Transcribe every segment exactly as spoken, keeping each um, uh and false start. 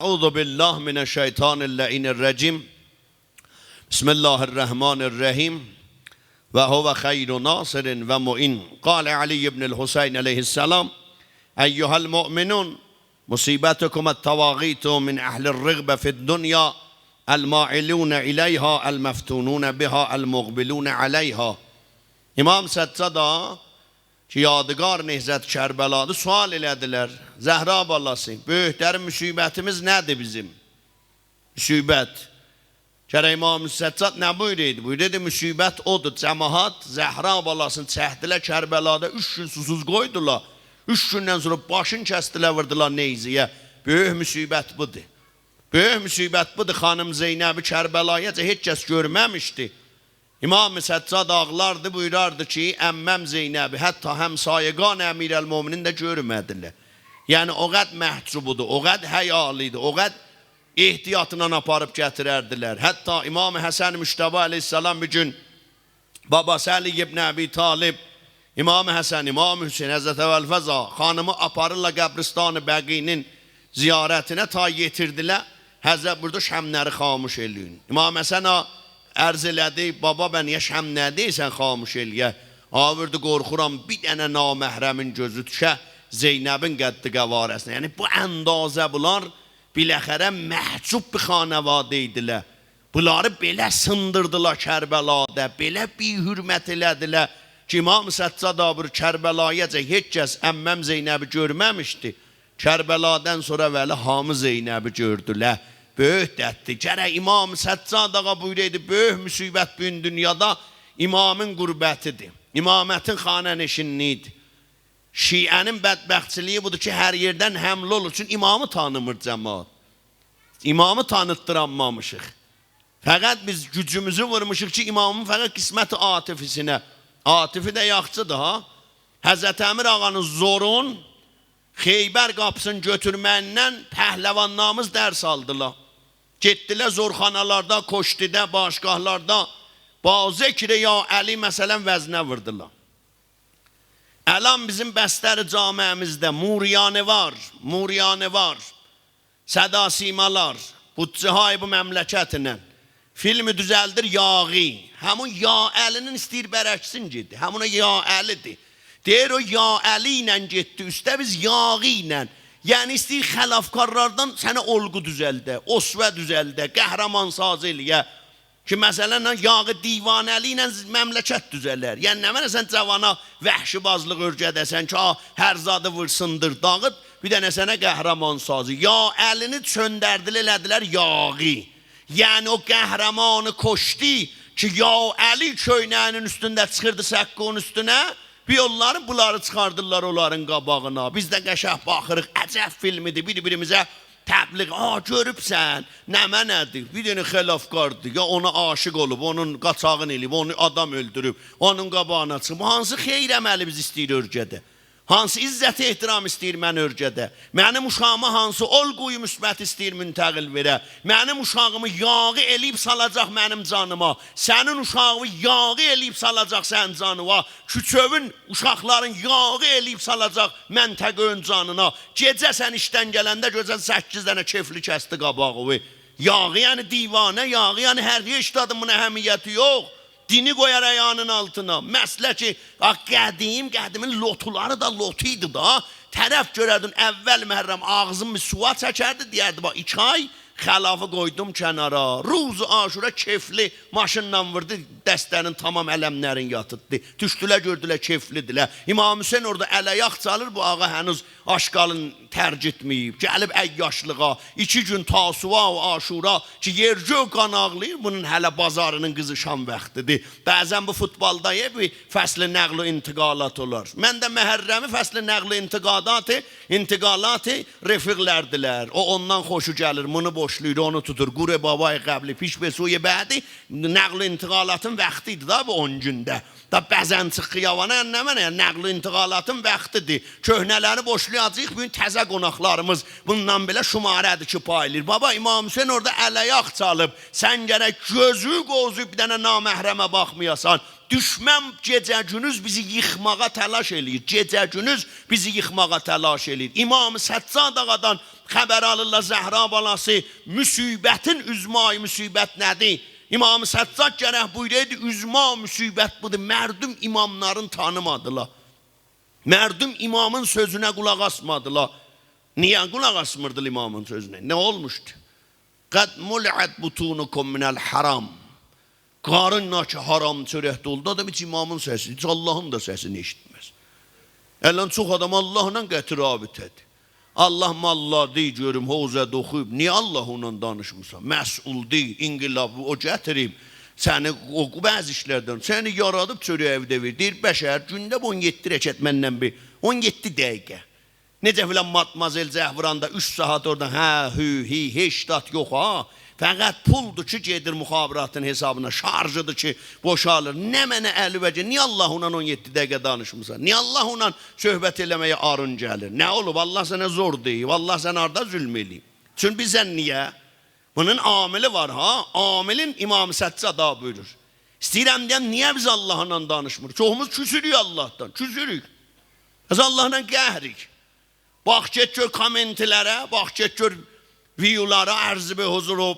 أعوذ بالله من الشيطان اللعين الرجيم. بسم الله الرحمن الرحيم. وهو خير ناصر ومعين. قال علي بن الحسين عليه السلام: أيها المؤمنون، مصيبتكم الطواغيت من أهل الرغبة في الدنيا، المائلون إليها، المفتونون بها، المقبلون عليها. امام سجادا کی یادگار نهضت کربلادیر، سؤال ائله‌دیلر: زهرا بالاسی، بؤیوک‌ترین مصیبتیمیز نه‌دیر بیزیم؟ مصیبت. گرک امام سجاد نه بویورایدی؟ بویورایدی: مصیبت اودور، جماعت زهرا بالاسینی چکدیلر کربلادا، اوچ گون سوسوز قویدولار. اوچ گوندن سونرا باشینی کسدیلر، ووردولار نیزه‌یه. بؤیوک مصیبت بودور. بؤیوک مصیبت بودور. خانیم زینبی کربلایاجا هئچ کس گؤرمه‌میشدی. امام سجاد آغلاردی، بویوراردی کی عمه‌م زینبی حتی همسایگان امیرالمؤمنین ده گؤرمه‌دیلر. یعنی او قدر محجوب ایدی، او قدر حیالی ایدی، او قدر احتیاطلا آپاریب گتیرردیلر. حتی امام حسن مجتبی علیه‌السلام بیر گون باباسی علی ابن ابی‌طالب، امام حسن، امام حسین، حضرت ابوالفضل آقا، خانیمی آپاریرلار قبرستان بقیعین زیارتینه، تا یئتیردیلر، حضرت بویوردو: «شمع‌لری خاموش ائله‌یین.» امام حسن آقا عرض ائله‌دی: «بابا، به نییه شمع‌لری دئییرسن خاموش ائله‌یک؟» آقا بویوردو: «قورخورام بیر دنه نامحرمین گؤزو دوشه زینبین قد و قواره‌سینه.» یعنی بو اندازه بونلار بالاخره محجوب بیر خانواده ایدیلر. بونلاری بئله سیندیردیلار کربلادا، بئله بی‌حرمت ائله‌دیلر کی امام سجاد آقا بویورور: «کربلایاجا هئچ کس عمه‌م زینبی گؤرمه‌میشدی. کربلادان سونرا ولی هامی زینبی گؤردولر.» بؤیوک درددیر. گرک امام سجاد آقا بویورایدی: بؤیوک مصیبت بو گون دونیادا امامین غربتیدیر، امامتین خانه‌نشینلیگیدیر. شیعه‌نین بدبختچیلیگی بودور کی هر یئردن حمله اولور، چونکی امامی تانیمیر جماعت. امامی تانیتدیرانمامیشیق. فقط بیز گوجوموزو وورموشوق کی امامین فقط قسمت عاطفی‌سینه. عاطفی ده یاخشیدیر ها. حضرت امیر آقانین زورون خیبر قاپیسینی گؤتورمه‌ییندن پهلوانلاریمیز درس آلدیلار. گئتدیلر زورخانالاردا، کشتی‌ده، باشگاهلاردا با ذکر یا علی، مثلا، وزنه ووردولار. الان بیزیم بستر جامعه‌میزده موریانه وار، موریانه وار، صدا سیمالار، بودجه‌های بو مملکتله فیلمی دوزلدیر یاغی. همون یا علی‌نین ایسته‌ییر برعکسین گئده. همون او یا علی‌دیر. دئییر او یا علی ایله گئتدی اوسته، بیز یاغی ایله. یعنی ایسته‌ییر خلافکارلاردان سنه الگو دوزلده، اسوه دوزلده، قهرمان‌سازی ائله‌یه. کی مثلا یاغی دیوانه‌لیگی ایله مملکت دوزلر. یعنی نمنه سن جوانا وحشی‌بازلیق اؤرگده‌سن کی، آ، هر زادی وور، سیندیر، داغیت، بیر دنه سنه قهرمان‌سازی. یا علی‌نی چؤندردیلر، ائله‌دیلر یاغی. یعنی او قهرمانی کشتی کی یا علی کؤینه‌یینین اوستونده چیخیردی سقفین اوستونه، بیر اونلاری، بونلاری چیخاردیرلار اونلارین قاباغینا. بیز ده قشنگ باخیریق، عجب فیلمی‌دیر، بیر-بیریمیزه تبلیغ، آ، گؤروبسن، نمنه‌دیر؟ بیر دنه خلافکاردیر، یا اونا عاشق اولوب، اونون قاچاغینی ائله‌ییب، اونو آدام اؤلدوروب، اونون قاباغینا چیخیب. هانسی خیر عملی بیز ایسته‌ییر اؤرگده؟ هانسی عزت احترام ایسته‌ییر من اؤرگده؟ منیم اوشاغیما هانسی الگوی مثبت ایسته‌ییر منتقل وئره؟ منیم اوشاغیمی یاغی ائله‌ییب سالاجاق منیم جانیما، سنین اوشاغینی یاغی ائله‌ییب سالاجاق سنین جانینا، کوچه‌وین اوشاقلارین یاغی ائله‌ییب سالاجاق منطقه‌نین جانینا. گئجه سن ایشدن گلنده گؤره‌سن سککیز دنه کئفلی کسدی قاباغینی. یاغی یعنی دیوانه، یاغی یعنی هر یئر ایشله‌دین، بونون اهمیتی یوخ. دینی قویار آیاغینین آلتینا. مسئله کی، آ، قدیم، قدیمین لوطولاری دا لوطو ایدی دا. طرف گؤرردین اول محرم آغزین بیر سویا چکردی، دئیردی: «باخ، ایکی آی خلافی قویدوم کنارا.» روز عاشورا کئفلی ماشینلا ووردو، دسته‌نین تمام علم‌لرین یاتیرتدی. دوشدولر، گؤردولر کئفلی‌دیرلر. امام حسین اورادا ال-آیاق چالیر، بو آقا هنوز آشغالین ترک ائتمه‌ییب. گلیب عیاشلیغا، ایکی گون تاسوعا و عاشورا کی یئر گؤی قان آغلاییر، بونون هله بازارینین قیزیشان واختیدیر. بعضا بو فوتبالدا، ائ، بیر فصل نقل و انتقالات اولار. من ده محرمی فصل نقل و انتقالات، انتقالات رفیق‌لردیلر. او اوندان خوشو گلیر، بونو بوشلاییر، اونو توتور. قره بابای قبلی، پیش به سوی بعدی، نقل و انتقالاتین واختی ایدی دا بو اون گونده. دا بزن چیخ خیابانا، نمنه، یعنی نقل و انتقالاتین واختیدیر. کؤهنه‌لری بوشلایاجاغیق، بو گون تازه قوناقلاریمیز بوندان بئله شماره‌دیر کی پایلاییر. بابا، امام حسین اورادا ال-آیاق چالیب، سن گرک گؤزو قویوب بیر دنه نامحرمه باخمایاسان. دوشمن گئجه-گوندوز بیزی ییخماغا تلاش ائله‌ییر. گئجه-گوندوز بیزی ییخماغا تلاش ائله‌ییر. امام سجاد آقادان خبر آلیرلار زهرا بالاسی، مصیبتین عظمای مصیبت نه‌دیر؟ امام سجاد گرک بویورایدی: عظما مصیبت بودور، مردم اماملارین تانیمادیلار. مردم امامین سؤزونه قولاق آسمادیلار. نییه قولاق آسمیردیلار امامین سؤزونه؟ نه اولموشدو؟ «قد ملئت بطونکم من الحرام.» قارین نه کی حرام چؤرک دولدو، آدام هئچ امامین سسینی، هئچ آللاهین دا سسینی ائشیتمز. الان چوخ آدام آللاهلا قطعی رابطه‌دیر. آللاه ماللادی، گؤروم حوزه‌ده اوخویوب. نییه آللاهلا دانیشمیرسان؟ مسئولدی، انقلابی او گتیریب. سنی او بعضی ایشلردن، سنی یارادیب، چؤره‌یی ده وئریر. دئییر، بشر گونده بو اون یئددی رکعت منن بیر، اون یئددی دقیقه. نئجه فلان مادمازل زعفراندا اوچ ساعت اورادا، هه، هو، هی، هئچ زاد یوخ ها. فقط پولدور کی، گئدیر مخابراتین حسابینا، شارژیدیر کی، بوشالیر. نمنه علی بی، نییه آللاهلا اون یئددی دقیقه دانیشمیرسان؟ نییه آللاهلا صحبت ائله‌مه‌یه آرین گلیر؟ نه اولوب؟ آللاه سنه زور دئییب؟ آللاه سنه هاردا ظلم ائله‌ییب؟ چون بیزه نییه؟ بونون عاملی وار ها. عاملین امام سجاد دا بویورور. ایسته‌ییرم دئیم، نییه بیز آللاهلا دانیشمیریق؟ چوخوموز کوسوروک آللاهدان، کوسوروک. بیز آللاهلا قهریک. باخ، گئت گؤر کامنتلره، باخ، گئت گؤر ویولارا، عرض به حضور، او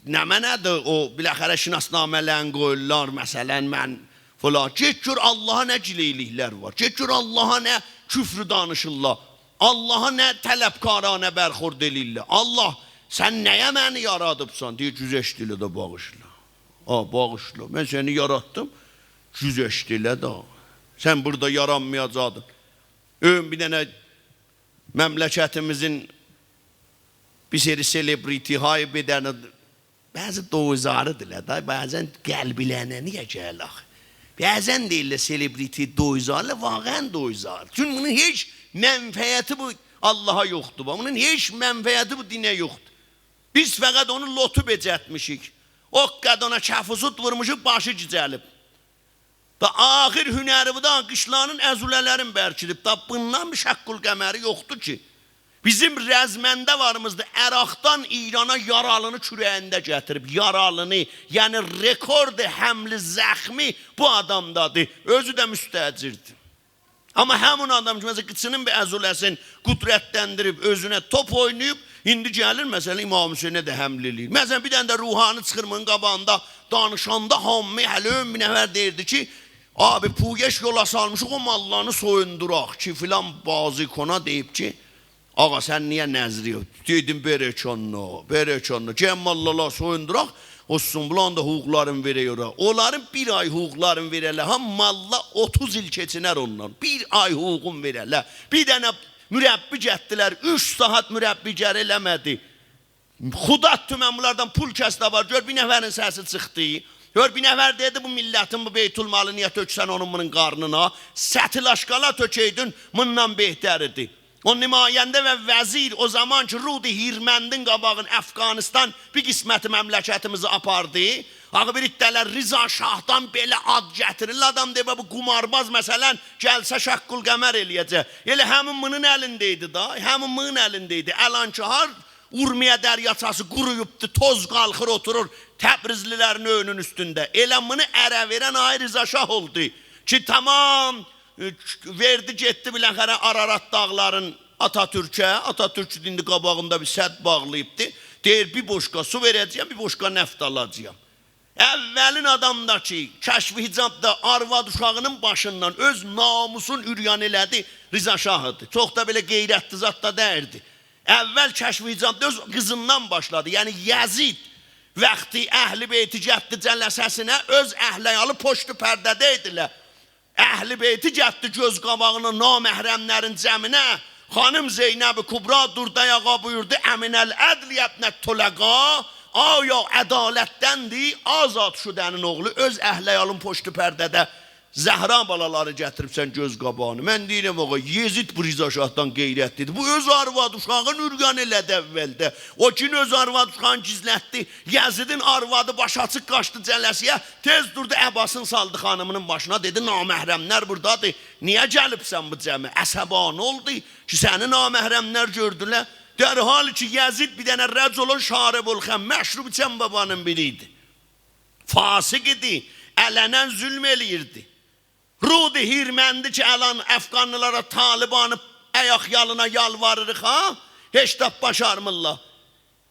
نمنه‌دیر او، بالاخره شناسنامه‌لرین قویورلار، مثلا، من فلان. گئت گؤر آللاها نه گیلئیلیکلر وار. گئت گؤر آللاها نه کفر دانیشیرلار. آللاها نه طلبکارانه برخورد ائله‌ییرلر. آللاه، سن نه‌یه منی یارادیبسان؟ دئییر، گذشته‌لره ده باغیشلا. آ، باغیشلا. من سنی یاراتدیم، گذشته‌لره ده. سن بورادا یارانمایاجاقدین. اؤن بیر دنه مملکتیمیزین بیر سری سلبریتی‌های بیر دنه، بعضی دویزاری‌دیرلار دا، بعضا قلبلرینه نییه گلیر آخی؟ بعضا دئییرلر سلبریتی دویزاری، واقعا دویزاری. چونکی بونون هئچ منفعتی بو آللاها یوخدور، بونون هئچ منفعتی بو دینه یوخدور. بیز فقط اونو لوتو بئجرتمیشیک. او قدر اونا کف و سود وورموشوق، باشی گیجلیب. دا آخر هنری بو دا قیچلارین، عضله‌لرین برکیدیب. دا بوندان بیر شق‌القمری یوخدور کی. بیزیم رزمنده واریمیزدی، عراقدان ایرانا یارالینی کوره‌یینده گتیریب، یارالینی، یعنی رکورد حمل زخمی بو آدامدادیر. اؤزو ده مستأجردیر. آمما همین آدام کی، مثلا، قیچینین بیر عضله‌سین قدرتلندیریب، اؤزونه توپ اویناییب، ایندی گلیر، مثلا، امام حسینه ده حمله ائله‌ییر. مثلا، بیر دنه ده روحانی چیخیر بونون قاباغیندا، دانیشاندا هامی، هله اؤن بیر نفر دئییردی کی، «آبی، پویش یولا سالمیشیق، او ماللانی سویوندوراق کی، فلان بازیکنا دئییب کی، آقا، سن نییه نذری یوخ؟» دئدیم، «بارک‌الله، بارک‌الله. گل ماللالاری سویوندوراق، اولسون، بولارین دا حقوقلارینی وئرک اورا.» اونلارین بیر آی حقوقلارینی وئره‌لر ها، ماللا اوتوز ایل کئچینر اوندان. بیر آی حقوقون وئره‌لر. بیر دنه مربی گتدیلر، اوچ ساعت مربی‌گری ائله‌مه‌دی. خدا تومن بونلاردان پول کسدی، وار. گؤر، بیر نفرین سسی چیخدی. گؤر، بیر نفر دئدی، «بو میللتین بو بیت‌المالی نییه تؤکسن اونون بونون قارنینا؟ سطل آشغالا تؤکئیدین، بوندان بهتر ایدی.» او نماینده و وزیر، او زامان کی، رود هیرمندین قاباغین افغانستان بیر قسمت مملکتیمیزی آپاردی. آخی بیر عده‌لر رضا شاهدان بئله آد گتیریرلر، آدام دئییر، «بو قمارباز، مثلا، گلسه شق‌القمر ائله‌یه‌جک.» ائله همین بونون الینده ایدی دا، همین بونون الینده ایدی. الان کی، هار اورمیه دریاچه‌سی قورویوبدو، توز قالخیر، اوتورور تبریزلی‌لرین ائوینین اوستونده. ائله بونو اره وئرن آقای رضا شاه اولدو کی، تمام، ائ، وئردی، گئتدی بالاخره آرارات داغلارین آتاتورکه. آتاتورک ایندی قاباغیندا بیر سد باغلاییبدی. دئییر، «بیر بوشقا سو وئره‌جه‌یم، بیر بوشقا نفت آلاجاغام.» اولین آدام دا کی، کشف حجابدا آرواد اوشاغینین باشیندان اؤز ناموسون عریان ائله‌دی، رضا شاه ایدی. چوخ دا بئله غیرتلی زاد دا دئییردی. اول کشف حجابدا اؤز قیزیندان باشلادی. یعنی یزید وقتی اهل بیتی گتدی جلسه‌سینه، اؤز اهل عیالی پشت پرده‌ده ایدیلر. اهل بیتی گتدی گؤز قاباغینا نامحرم‌لرین جمعینه. خانیم زینب کبری دوردو آیاغا، بویوردو: «أمن العدل یا ابن الطلقاء؟» آیا عدالتدندیر، آزاد شده‌نین اوغلو، اؤز اهل عیالین پشت پرده‌ده زهرا بالالاری گتیریبسن گؤز قاباغینا؟ من دئییرم، آقا، یزید بو رضا شاهدان غیرتلی‌دیر. بو اؤز آرواد اوشاغین عریان ائله‌دی اولده. او گون اؤز آرواد اوشاغینی گیزلتدی. یزیدین آروادی باشی آچیق قاچدی جلسه‌یه. تئز دوردو، عباسین سالدی خانیمینین باشینا، دئدی: «نامحرم‌لر بوردادیر. نییه گلیبسن بو جمعه؟» عصبانی اولدو کی، سنی نامحرم‌لر گؤردولر. در حالی کی، یزید بیر دنه رجل شارب الخمر، مشروب ایچن بابانین بیری ایدی. فاسق ایدی، علنا ظلم ائله‌ییردی. رود هیرمندی کی، الان افغانلیلارا، طالبانی آیاق یالینا یالواریریق ها، هئچ ده باشارمیرلار.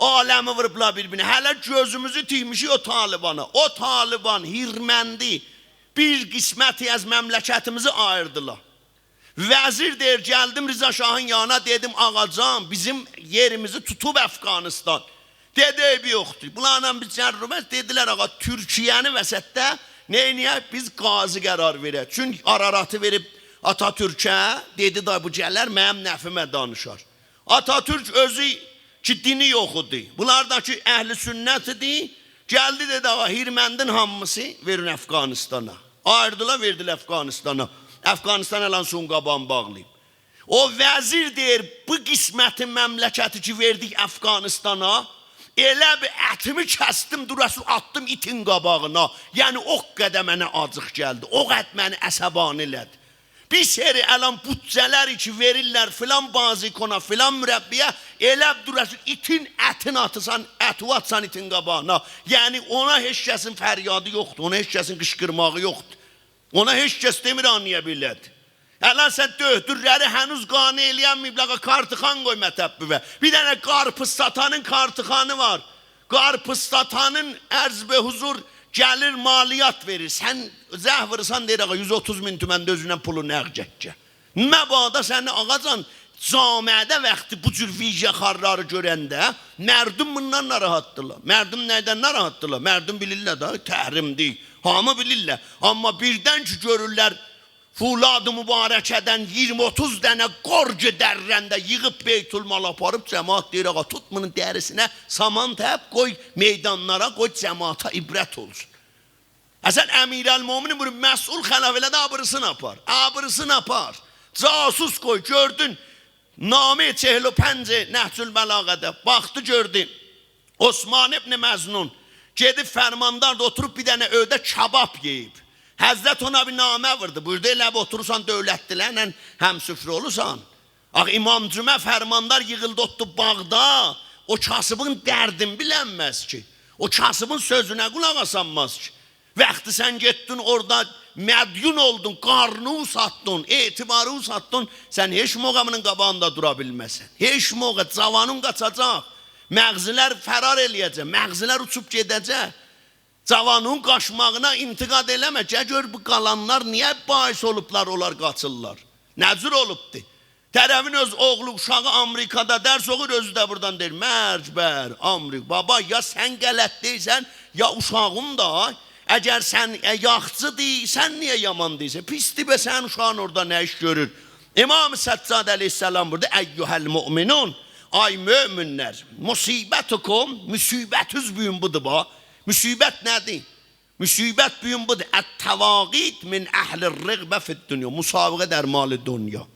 عالمی ووروبلار بیر-بیرینه. هله گؤزوموزو تیکمیشیک او طالبانا. او طالبان، هیرمندی، بیر قسمتی از مملکتیمیزی آییردیلار. وزیر دئییر، گلدیم رضا شاهین یانینا، دئدیم: «آقاجان، بیزیم یئریمیزی توتوب افغانستان.» دئدی: «عیبی یوخدور. بونلارلا بیز جر و بحث.» دئدیلر: «آقا، تورکیه‌نی وسطده نئینیه‌ک؟ بیز قاضی قرار وئرک.» چونکی آراراتی وئریب آتاتورکه، دئدی: «دا بو گلر، منیم نفعیمه دانیشار.» آتاتورک اؤزو کی، دینی یوخ ایدی. بونلار دا کی، اهل سنت ایدی. گلدی، دئدی: «آقا، هیرمندین هامیسی وئرین افغانستانا.» آییردیلار، وئردیلر افغانستانا. افغانستان الان سون قاباغینی باغلاییب. او وزیر دئییر: «بو قسمت مملکتی کی، وئردیک افغانستانا، ائله بیل اتیمی کسدیم، دوراسیل آتدیم ایتین قاباغینا.» یعنی، او قدر منه آجیق گلدی، او قدر منی عصبانی ائله‌دی. بیر سری الان بودجه‌لری کی وئریرلر فلان بازیکنا، فلان مربی‌یه، ائله دوراسیل ایتین اتین آتیسان، اتی آتسان ایتین قاباغینا. یعنی اونا هئچ کسین فریادی یوخدور، اونا هئچ کسین قیشقیرماغی یوخدور. اونا هئچ کس دئمیر آنلایا بیله‌دی. الان سن دؤهدورلری هنوز قانع ائلیه‌نمه‌ییبلر، آقا، کارتخوان قوی مطبوعه. بیر دنه قارپیز ساتانین کارتخوانی وار. قارپیز ساتانین، عرض به حضور، گلیر مالیات وئریر. سن زنگ وورورسان، دئییر: «آقا، یوز اوتوز مین تومن ده اؤزونن پولو نقد گتیر.» مبادا سنی، آقاجان، جامعه‌ده وقتی بو جور ویژه کارلاری گؤرنده مردم بوندان ناراحتدیرلار. مردم نه‌دن ناراحتدیرلار؟ مردم بیلیرلر ده، تحریمدیر. هامی بیلیرلر. آمما بیردن کی گؤرورلر فولاد مبارکه‌دن اییرمی اوتوز دنه گرگ درنده ییغیب بیت‌المال آپاریب، جماعت دئییر: «آقا، توت بونون دریسینه سامان تپ، قوی میدانلارا، قوی جماعته عبرت اولسون.» حسن امیرالمؤمنین بویورور: «مسئول خلافی ائله ده آبیریسینی آپار. آبیریسینی آپار. جاسوس قوی، گؤردون.» نامهٔ چهل و پنج نهج‌البلاغه‌ده باخدی، گؤردو عثمان ابن مظعون گئدیب فرمانداردا اوتوروب بیر دنه ائوده کباب یئییب. حضرت اونا بیر نامه ووردو. بویوردو: «ائله بیر اوتورورسان دؤولتلی‌لرله هم‌سفره اولورسان.» آخی امام جمعه، فرماندار ییغیلدی اوتدو باغدا، او کاسیبین دردینی بیلنمز کی. او کاسیبین سؤزونه قولاق آسانماز کی. وقتی سن گئتدین اورادا مدیون اولدون، قارنینی ساتدین، اعتبارینی ساتدین، سن هئچ موقع بونون قاباغیندا دورا بیلمزسن. هئچ موقع. جاوانین قاچاجاق. مغزلر فرار ائلیه‌جک، مغزلر اوچوب گئده‌جک. جاوانین قاچماغینا انتقاد ائله‌مه، گل گؤر بو قالانلار نییه باعث اولوبلار، اونلار قاچیرلار. نه جور اولوبدو؟ طرفین اؤز اوغلو، اوشاغی آمریکادا درس اوخویور، اؤزو ده بورادان دئییر: «مرگ بر آمریکا.» بابا، یا سن غلط دئییرسن، یا اوشاغین دا. اگر سن، ائ، یاخچیدیر، سن نییه یامان دئییرسن؟ پیسدیر، به سنین اوشاغین اورادا نه ایش گؤرور؟ امام سجاد علیه‌السلام بویوردو: «ایها المؤمنون، آی مؤمنلر، مصیبتکم، مصیبتینیز بو گون بودور، باخ.» مصیبت نه‌دیر؟ مصیبت بو گون بودور: «التواقیت من اهل الرغبة فی الدنیا.» مسابقه در مال دنیا.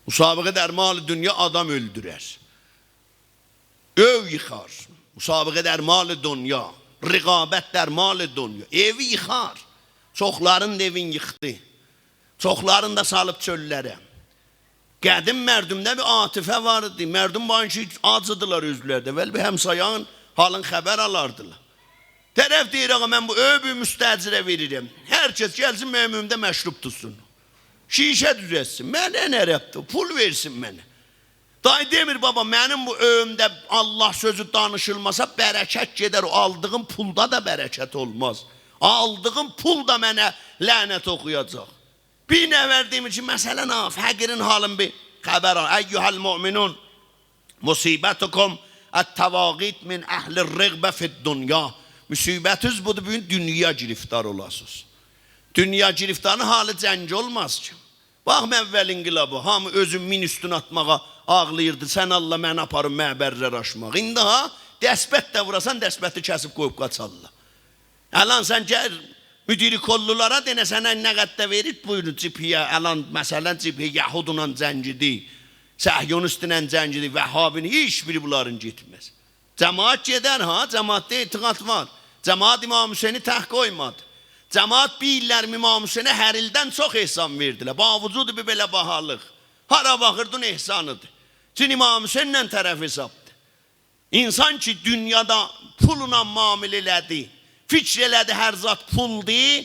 مسابقه در مال دنیا آدام اؤلدورر. ائو ییخار. مسابقه در مال دنیا. رقابت در مال دنیا. ائوی ییخار. چوخلارین دا ائوین ییخدی. چوخلارین دا سالیب چؤللره. قدیم مردمده بیر عاطفه وار ایدی. مردم وار کی، آجیدیلار اؤزلری ده. ولی بیر همسایه‌نین حالین خبر آلاردیلار. طرف دئییر: «آقا، من بو ائوی بیر مستأجره وئریرم. هر کس گلسین، منیم ائویمده مشروب توتسون. شیشه دوزلتسین. منه نه ربطی؟ پول وئرسین منه.» دای دئمیر: «بابا، منیم بو ائویمده الله سؤزو دانیشیلماسا، برکت گئدر، او آلدیغیم پولدا دا برکت اولماز. آلدیغیم پول دا منه لعنت اوخویاجاق.» بیر نفر دئمیر کی، مثلا، ها، فقیرین حالین بیر خبر آل. «ایها المؤمنون، مصیبتکم التواقیت من اهل الرغبة فی الدنیا.» مصیبتینیز بودور، بو گون دونیایا گرفتار اولاسینیز. دونیا گرفتارین حالی جنگ اولماز کی. باخ، اول انقلابا، هامی اؤزون مین اوستونه آتماغا آغلاییردی: «سن الله، منی آپارین معبرلر آشماغا.» ایندی ها، دستبند ده ووراسان، دستبندی کسیب قویوب قاچارلار. الان سن گل مدیرکل‌لولارا دئنه، سنه نه قدر ده وئریر، بویورون، جبهه‌یه، الان مثلا جبهه یهودلا جنگیدی، صهیونیستله جنگیدی، وهابی‌نین، هئچ بیری بونلارین گئتمز. جماعت گئدر ها، جماعتده اعتقاد وار. جماعت امام حسینی تک قویمادی. جماعت بیر ایللر امام حسینه هر ایلدن چوخ احسان وئردیلر. با وجود بیر بئله باهالیق. هارا باخیردین احسانیدیر. چون امام حسینله طرف حسابدیر. انسان کی دونیادا پوللا معامله ائله‌دی، فکر ائله‌دی هر زاد پولدور،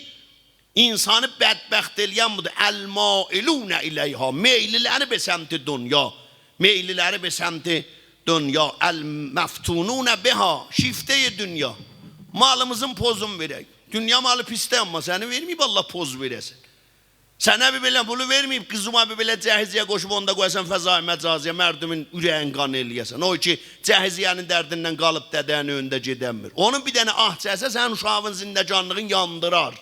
انسانی بدبخت ائله‌ین بودور. المائلون الیها، میل‌لری به سمت دنیا. میل‌لری به سمت دنیا، المفتونون بها، شیفتهٔ دنیا. مالیمیزین پوزون وئرک. دنیا مالی پیسدی، اما سنی وئرمه‌ییب الله پوز وئره‌سن. سنه بیر بئله پولو وئرمه‌ییب، قیزیما بیر بئله جهیزیه قوشوب اوندا قویاسان فضای مجازی‌یه، مردمین اوره‌یین قان ائله‌یه‌سن. او کی جهیزیه‌نین دردیندن قالیب دده‌نین ائوینده گئدنمیر. اونون بیر دنه آه چکسه، سنین اوشاغین زندگانلیغین یاندیرار.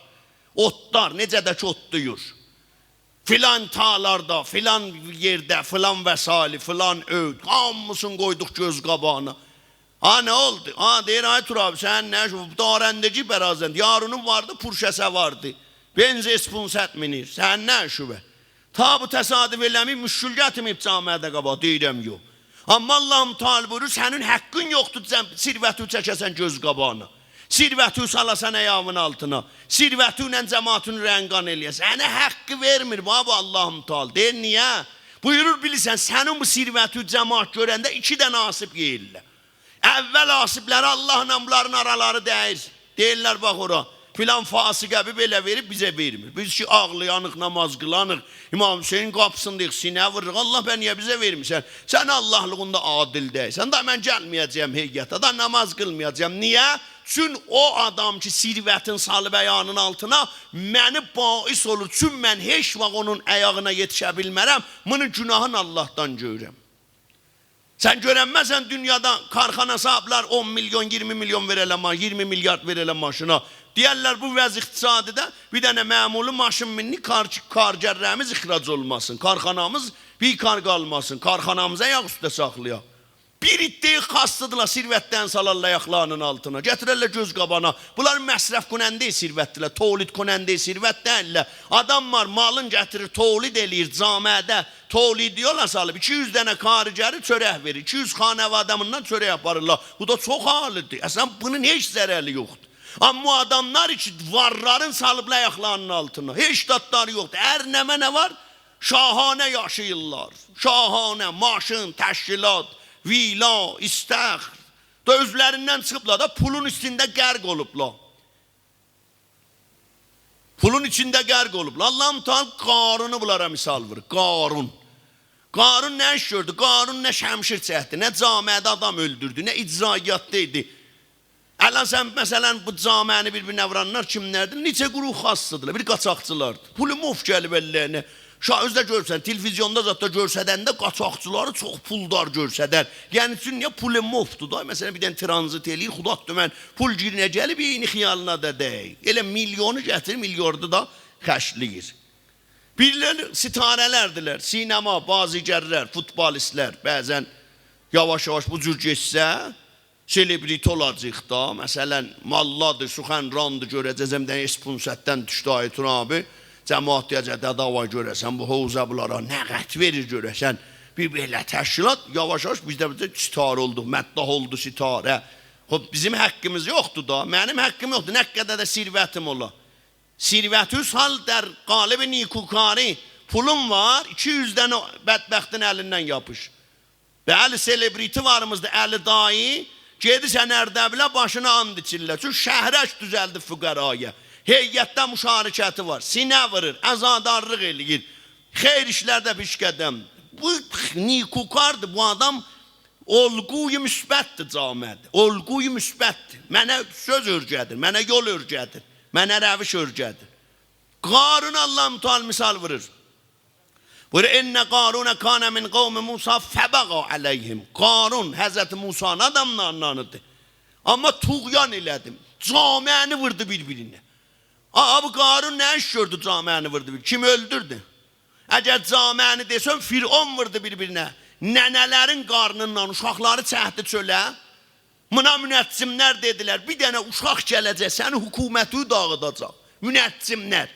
اوتلار، نئجه ده کی اوتلاییر. فلان تالاردا، فلان یئرده، فلان وسایلی، فلان ائو، هامیسینی قویدوق گؤز قاباغینا. ها، نه اولدو؟ ها، دئییر: «آی ترابی، سنین نه ایشین؟ دارندگی برازند، یارونون واردی، پورشه‌سه واردی. بنز اس پانصد مینیر. سنین نه ایشین وار؟» تا بو تصادف ائله‌مه‌ییب، مشکل گتیرمه‌ییب جامعه‌ده قاباغا، دئییرم یوخ. اما الله متعال بویورور، سنین حقین یوخدور جم-، ثروتی چکه‌سن گؤز قاباغینا. ثروتی سالاسان آیاغین آلتینا. ثروتی ایله جماعتین اوره‌یین قان ائله‌یه‌سن. سنه حقی وئرمیر بابا الله متعال. دئییر، نییه؟ بویورور، بیلیرسن، سنین بو ثروتی جماعت گؤرنده ایکی دنه آسیب یئییرلر. اول آسیبلری اللهلا بونلارین آرالاری دَییر. دئییرلر: «باخ اورا، فلان فاسقه بیر بئله وئریب، بیزه وئرمیر. بیز کی آغلایانیق، نماز قیلانیق، امام حسینین قاپیسینداییق، سینه ووروروق: الله، به نییه بیزه وئرمیرسن؟ سن اللهلیغیندا عادل دئییلسن. دا من گلمه‌یه‌جه‌یم هیئته، دا نماز قیلمایاجاغام.» نییه؟ چون او آدام کی ثروتین سالیب آیاغینین آلتینا، منی باعث اولور. چون من هئچ واخت اونون آیاغینا یئتیشه بیلمه‌رم. بونون گناهینی اللهدان گؤرورم. سن گؤرنمه‌سن دونیادا کارخانا صاحیبلر اون میلیون، اییرمی میلیون وئره‌لر ما-، اییرمی میلیارد وئره‌لر ماشینا. دئیرلر: «بو وضع اقتصادی‌ده بیر دنه معمولی ماشین میننی کار-، کارگرلریمیز اخراج اولماسین، کارخانامیز بیکار قالماسین، کارخانامیزی آیاق اوسته ساخلایاق.» بیر عده خاصدیلار، ثروتلرین سالارلار آیاقلارینین آلتینا، گتیررلر گؤز قاباغینا. بونلار مصرف‌کننده‌ی ثروتدیرلر، تولیدکننده‌ی ثروت دئییللر. آدام وار، مالین گتیریر، تولید ائله‌ییر، جامعه‌ده تولید یولا سالیب، ایکی یوز دنه کارگری چؤرک وئریر، ایکی یوز خانواده بوندان چؤرک آپاریرلار. بو دا چوخ عالی‌دیر. اصلاً بونون هئچ ضرری یوخدور. اما او آداملار کی وارلارین سالیبلار آیاقلارینین آلتینا، هئچ زادلاری یوخدور. هر نمنه وار، شاهانه یاشاییرلار. شاهانه ماشین، تشکیلات، ویلا، استخر. دا اؤزلریندن چیخیبلار دا، پولون ایچینده غرق اولوبلار. پولون ایچینده غرق اولوبلار. الله متعال قارونو بونلارا مثال وورور. قارون. قارون نه ایش گؤردو؟ قارون نه شمشیر چکدی، نه جامعه‌ده آدام اؤلدوردو، نه اجرائیاتدا ایدی. الان سن، مثلاً، بو جامعه‌نی بیر-بیرینه وورانلار کیملردیر؟ نئچه گروه خاصدیلار. بیر قاچاقچیلاردیر. پولو مفت گلیب اللرینه. شا-، اؤزو ده گؤرسن، تلویزیوندا زاددا گؤرسدنده قاچاقچیلاری چوخ پولدار گؤرسدر. یعنی، چون نییه؟ پولو مفتدور دا. مثلاً، بیر دنه ترانزیت ائله‌ییر، خدا دؤمن، پول گیرینه گلیب، عینی خیالینا دا دئییر. ائله میلیونو گتیریر، میلیاردی دا خرجله‌ییر. بیریلری ستاره‌لردیلر، سینما، بازیگرلر، فوتبالیستلر. بعضاً یاواش-یاواش بو جور گئتسه، سلبریتی اولاجاق دا. مثلاً، ماللادیر، سخنراندیر، گؤره‌جکسن بیر دنه اس پانصددن دوشدو آقای ترابی، جماعت دئیه‌جک: «دده، وای گؤره‌سن بو حوزه بونلارا نه قدر وئریر گؤره‌سن؟» بیر بئله تشکیلات یاواش-یاواش بیزده، بیزده ستاره اولدو، مداح اولدو ستاره. خوب، بیزیم حقیمیز یوخدور دا، منیم حقیم یوخدور، نه قدر ده ثروتیم اولا. ثروتی سال در قالب نیکوکاری، پولون وار، ایکی یوز دنه بدبختین الیندن یاپیش. بلی، سلبریتی واریمیزدی، علی دایی. گئدیرسن اردبیله، باشینا آند ایچیرلر. چونکی شهرک دوزلدیب فقرایا. هیئتده مشارکتی وار. سینه وورور، عزادارلیق ائله‌ییر. خیر ایشلرده پیش‌قدم. بو نیکوکاردیر، بو آدام الگوی مثبتدیر جامعه‌ده. الگوی مثبتدیر. منه سؤز اؤرگدیر، منه یول اؤرگدیر، منه روش اؤرگدیر. قارون الله متعال مثال وورور. بویورور: «إن قارون کان من قوم موسی فبغی علیهم.» قارون حضرت موسی‌نین آداملاریندان ایدی. اما طغیان ائله‌دی. جامعه‌نی ووردو بیر-بیرینه. آ، بو قارون نه ایش گؤردو، جامعه‌نی ووردو بیر-، کیمی اؤلدوردو؟ اگر جامعه‌نی دئسم، فرعون ووردو بیر-بیرینه. ننه‌لرین قارنیندان اوشاقلاری چکدی چؤله. بونا منجملر دئدیلر: «بیر دنه اوشاق گله‌جک، سنین حکومتی داغیداجاق.» منجملر.